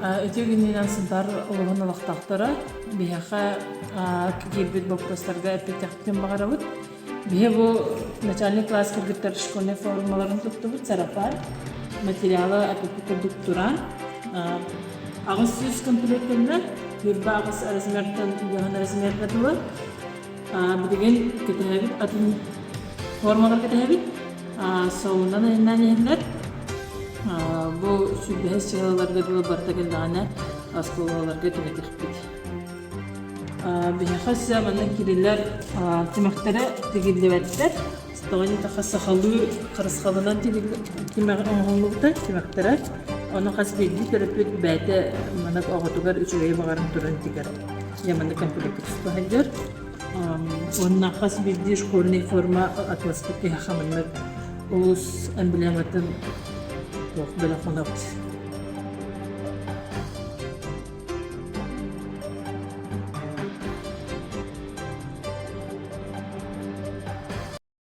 Үтүө күнүнэн Сунтаар улууһун олохтоохторо биһиэхэ киирбит боппуруостарга эппиэттэхпитин баҕарабыт. Биһи бу начальный класс кыргыттар школьнай формаларын туттубут сарафан материала эппиппит курдук туран 800 комплект кэллэ 28 размертан 10 размерга дылы билигин кэтэһэбит атын формалар кэтэһэбит Суолунан айаннаан иһэллэр. Бу сүүрбэһис чыһылаларга дылы барыта кэллэҕинэ оскуолаларга түҥэтиэхпит. Биһиэхэ өссө манна кирилэр тимэхтэрэ тигиллибэттэр. Тоҕо диэтэххэ сахалыы харысхалынан тимэҕи оҥоһуллубута тимэхтэрэ. Ону хас биирдии төрөппүт бэйэтэ маннык оҕотугар үчүгэйи баҕаран туран тигэр. Дьэ маннык комплекка туспа сылдьар. Уонна хас биирдии школьнай форма атыласпыт киһиэхэ маннык улуус эмблематын туох бэлэх оҥоробут.